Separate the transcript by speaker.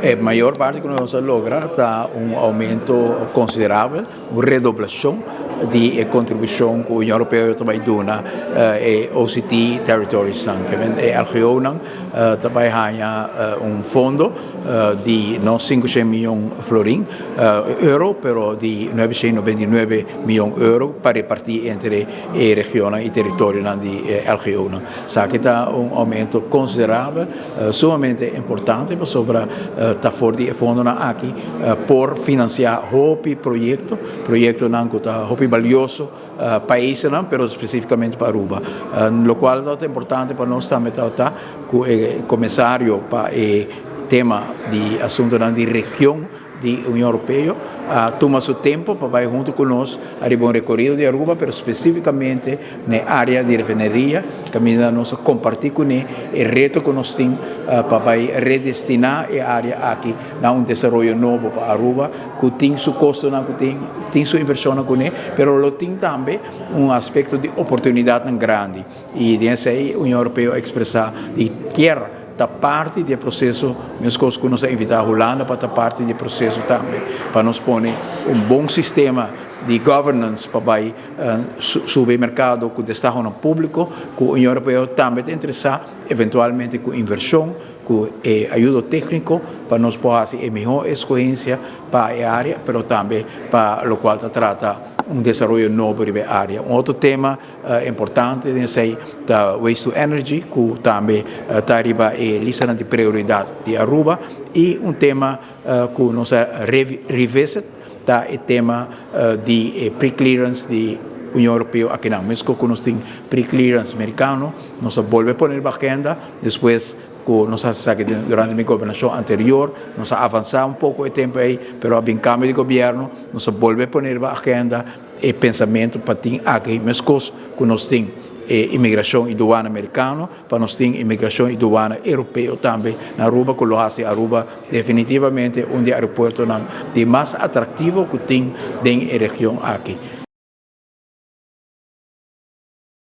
Speaker 1: E mayor parti ku nos a logra ta un oumento konsiderabel, un redoblashon di e kontribushon ku Union Europeo ta bai duna e OCT territoriesnan. E LGOnan ta bai haña un fondo di no 500 mion florin euro, pero di 999 mion euro pa repartí entre e regionnan i teritorionan di LGOnan. Esaki ta un oumento konsiderabel, sumamente importante, pasobra ta for di e fondonan aki por finansiá hopi proyekto, proyektonan ku ta hopi balioso pa paisnan, pero spesífikamente pa Aruba. Lokual ta importante pa nos tambe ta ku e komisario pa e tema di asuntonan di region di Union Europeo a tuma su tempu pa bai huntu ku nos riba un rekorido di Aruba, pero spesífikamente na área di refineria, kaminda nos a kompartí kuné e reto ku nos tin pa bai redestiná e área aki na un desaroyo nobo pa Aruba, ku tin su kostonan, ku tin su invershonnan kuné, pero lo tin tambe un aspekto di oportunidatnan grandi. I den esei Union Europeo a ekspresá di kier ta parti di e proseso, meskos ku nos a invitá Hulanda pa ta parti di e proseso tambe, pa nos pone un bon sistema di governance pa bai subi merkado ku destahonan públiko, ku Union Europeo tambe ta interesá eventualmente ku invershon, ku e ayudo tékniko pa nos por hasi e mihó eskohensia pa e área, pero tambe pa lokual ta trata un desaroyo nobo riba e área. Un otro tema importante den esei ta waste to energy, ku tambe ta riba e listanan di prioridat di Aruba, i un tema ku nos a revisit ta e tema di pre-clearance di Union Europeo akinan. Meskos ku nos tin pre-clearance merikano, nos a bolbe pone riba agenda despues ku nos a hasi esaki durante mi gobernashon anterior. Nos a avansá un poko e tempu ei, pero a bin kambio di gobièrnu, nos a bolbe pone riba agenda e pensamentu pa tin aki, meskos ku nos tin e imigrashon i duana merikano, pa nos tin imigrashon i duana europeo tambe na Aruba, ku lo hasi Aruba definitivamente un di aeropuertonan di mas atraktivo ku tin den e region aki.